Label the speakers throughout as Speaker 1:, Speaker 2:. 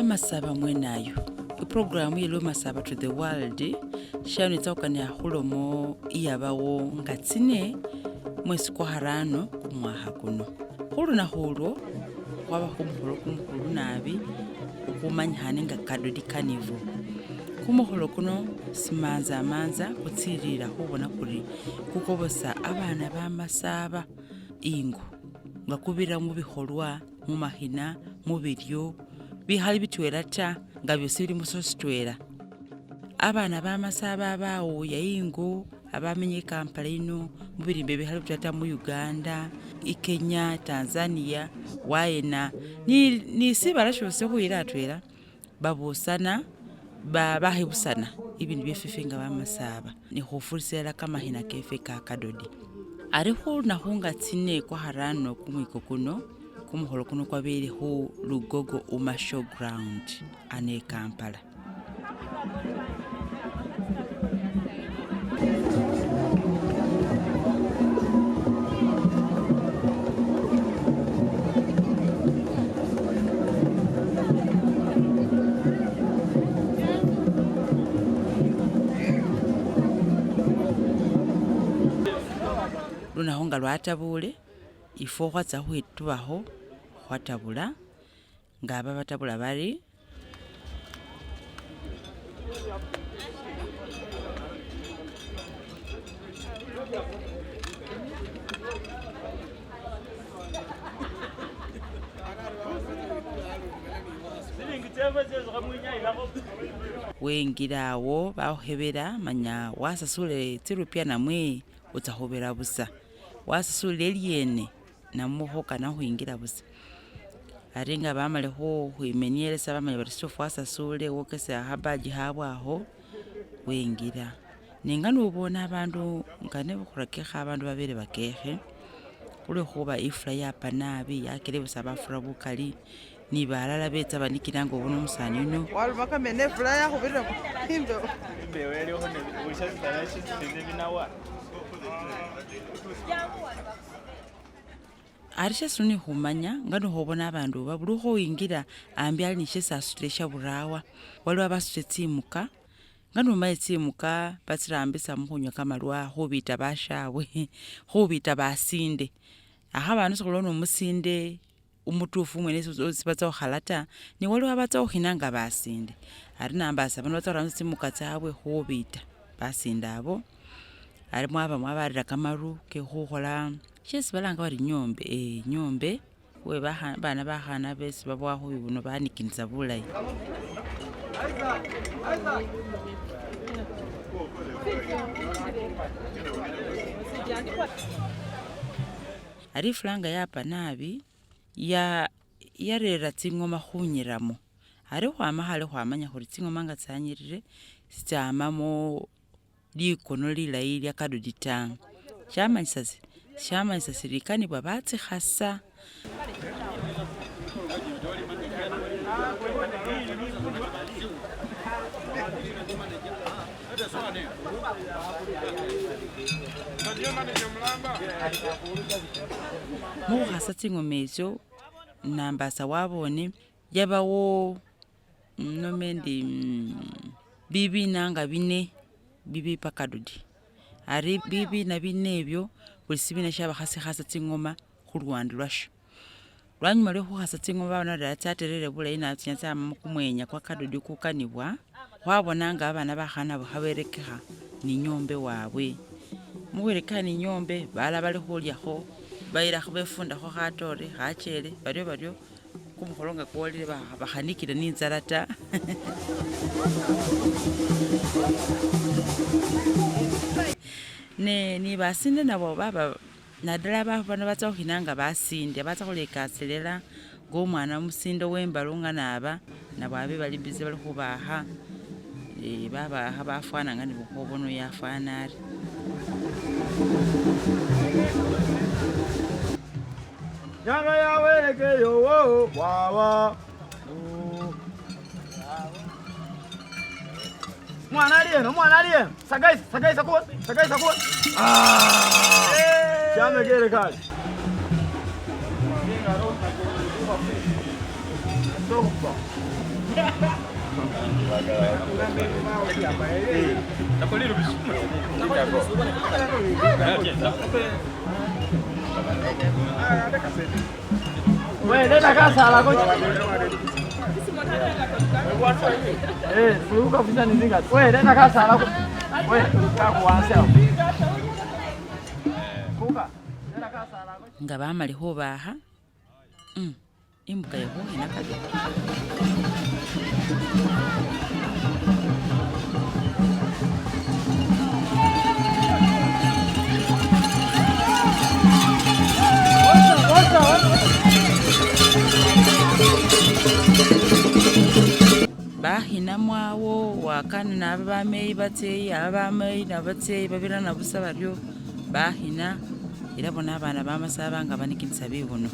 Speaker 1: Amasaba mwenayo iprogramu ye Lomasaba to the world shanitsa khukanikha khulomo iyabawo nga tsine mwesi kwa kharano kumwakha kuno. Khulunakhu ulwo khwaba khumukholo kumukhulu nabi kukumanyikhane nga Kadodi Carnival. Kumukholo kuno simanzamanza kutsililila khubona kuri kukobosa abana bamasaba ingo nga kubirira mubikholwa mumakhina, mubilyo, bikhali bitwela ta nga byosi bili musiro sitwela. Abana bamasaba bawuya ingo abamenya ikampala ino mubilimbe bikhali bitwela ta mu Uganda, Ikenya, Tanzania, wayena ni sibala shosi khuyila atwela babusana bakhibusana ibindu byefwe nga bamasaba nekhufurisia elala kamakhina kefwe ka kadodi. Ari khulunakhu nga tsine kwakharano kumwiko kuno, kumukholo kuno kwabele khu Lugogo Uma Showground ano e Kampala. Lunakhu nga lwatabule, ifwo khwatsa khwitubakho khwatabula nga aba batabula bari Wengila awo bakhukhebela manya wasasule tsirupia namwe utsa khubira busa, wasasule lyene namwe khokana khwingila busa. Ari nga bamale khukhwimenielesa bamanya bari sitofu wasasule wokesa khabaji khabwe akho wengila. Nenga nobona abandu nga nebakhurakikha abandu babele bakekhe khulwekhuba ifula yapa nabi yakele busa bafura bukali ni balala betsa banikila nga obona omusani yuno.
Speaker 2: Waluma kameno ifula yakhubirira imbewo.
Speaker 3: Imbewo yalikho ne bushasitala shisifene binawa.
Speaker 1: Ari shesi ni khumanya nga nikhobona abandu ba buli khoyingila ambi ali ni shesi asutile shaburawa, waliwo abasutile tsimuka, nga nomanye tsimuka batsirambisa mukhunywa kamalwa khubita bashabwe khubita basinde, akha abandu sikhuloma omusinde umutufu umwene sibatsa khukhala ta, ne waliwo abatsa khukhina nga basinde, ari nambasa bano batsa khurambisa tsimuka tsabwe khubita basinde abo, ari mwaba mwabarira kamaru kekhukhola shesi balanga bari nyombe eh nyombe we bana bakhana besi babowa khubibuno banikinisa bulayi. Ari ifula nga yapa nabi ya yarera tsingoma khunyiramo, ari khwama khale khwamanya khuri tsingoma nga tsanyirire sitsamamo likono lilayi lya kadodi ta, shamanyisa si shamanyisa siri ikanibwa batsikhasa. Mukhukhasa tsingoma etsyo nambasa wabone yabawo nome ndi bibina nga bine bibipa kadodi, ari bibina bine ebyo buli sibina shaba khasikhasa tsingoma khuluwande lwasho. Lwanyuma lwe khukhasa tsingoma babona bari tsaterere bulayi nabi tsinyala tsamamo kumwenya kwa kadodi kukanibwa, khwabona nga babana bakhana abo khaberekekha ni nyombe wabwe, mukhwirekekha ni nyombe balala bali khulyakho bayilakho befundakho khatore khachele baryo baryo kumukholo nga kwolile bakhanikile ni inzala ta ne ni basinde nabo baba Nadala bano batsa khukhina nga basinde, batsa khulekasilela nga omwana omusinde wembalu nga naba, nabo abe bali busy bali khubakha, babakha bafwana nga nibukhobona oyo afwana ari.
Speaker 3: Nyanga ya wele keyo wo wawa. Mwana ali eno, mwana ali eno. Sagaisa, sagaisa kuwa, sagaisa kuwa. Ah! Chamegere kale. We, leta kasala ko. Eh, suluka futa nizinga. We, leta kasala ko. We, kakuwansi awo. Kuka. Leta kasala ko.
Speaker 1: Nga bamali khubakha imbuka yekhukhina kabili. Bakhina mwawo wakana nabo bameyi batseyi aba bameyi nabo batseyi babirana busa baryo bakhina ela bona abana bamasaba nga banikinisa bibuno.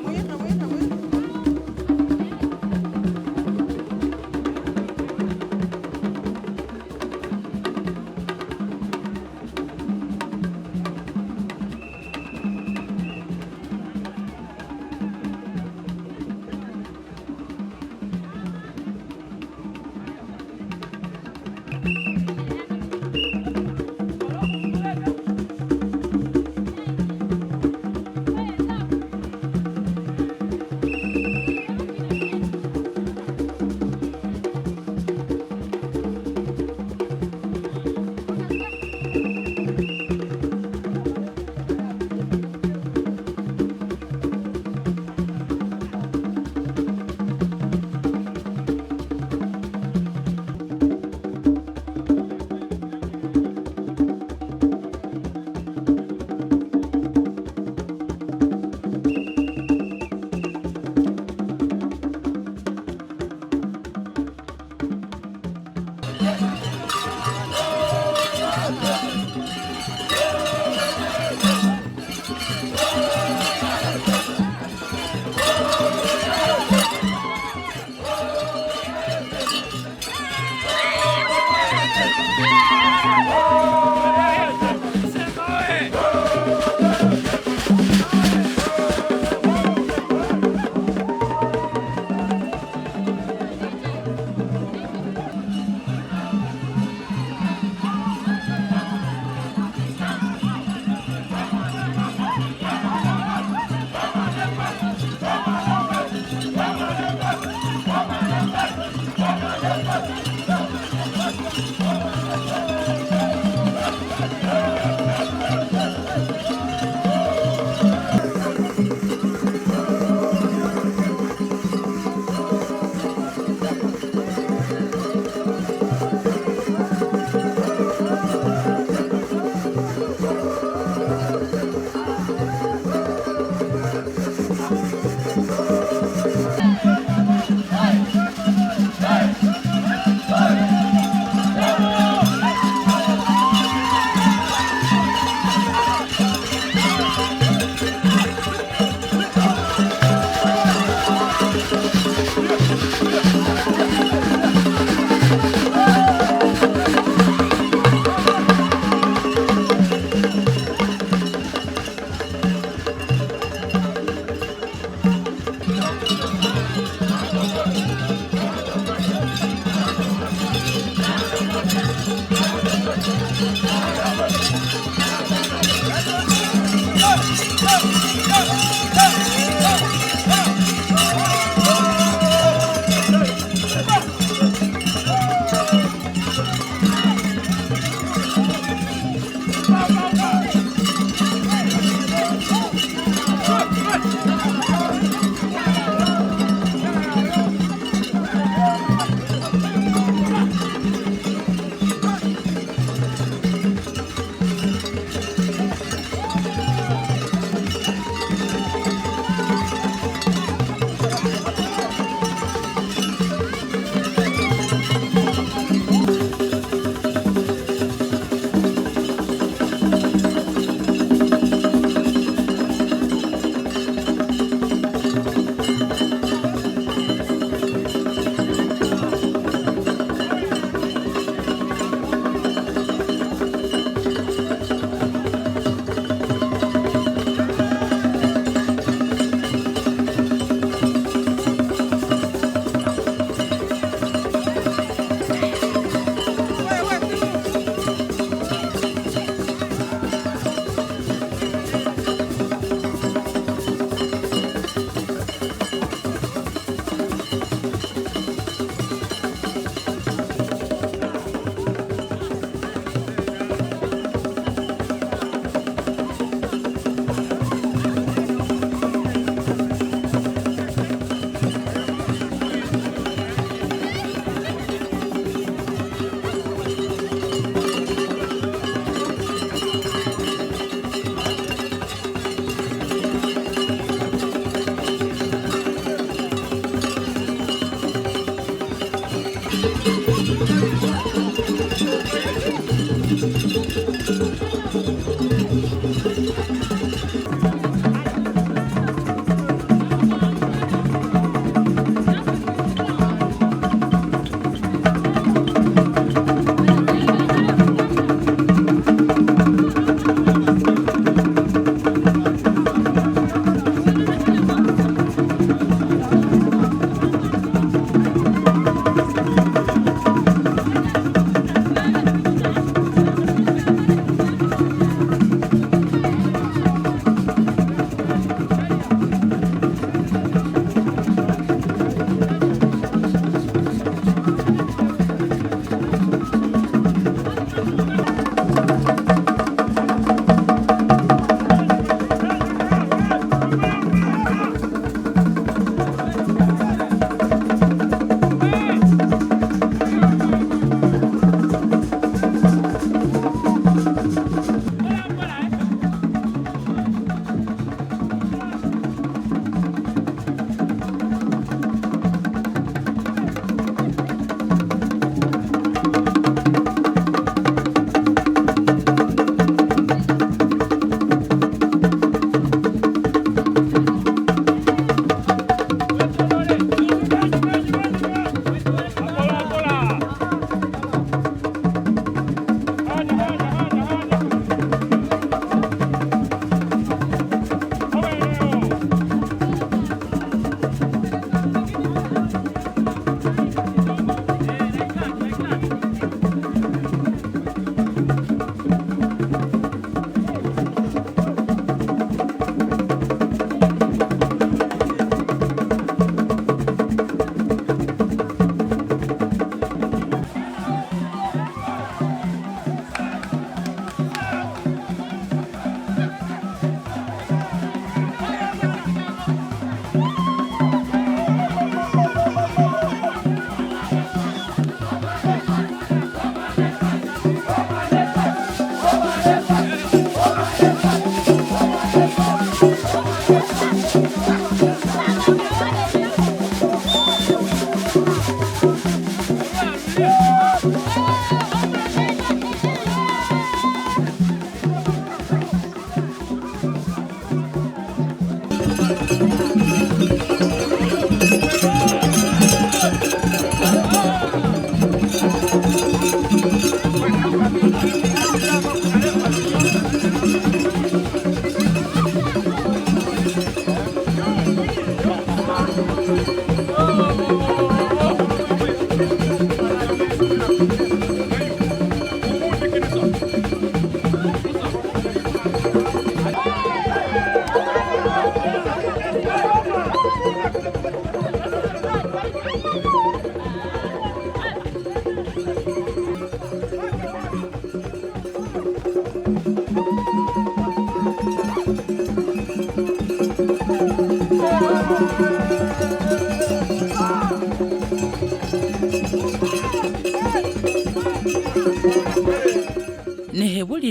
Speaker 2: Mwikha, mwikha, mwikha.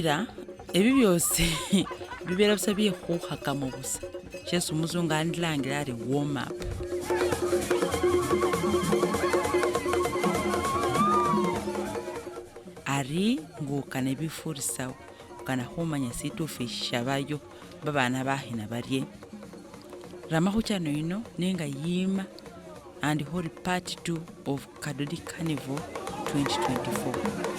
Speaker 1: Subila ebi byosi bibela busa bye khukhakamo busa shesi umuzungu andilangila ari warm up. Ari ngukana bifurisawo ukana khumanya situfu shabayo babana bakhina barye. Rama khuchano yino nenga yima and hori part 2 of Kadodi Carnival 2024.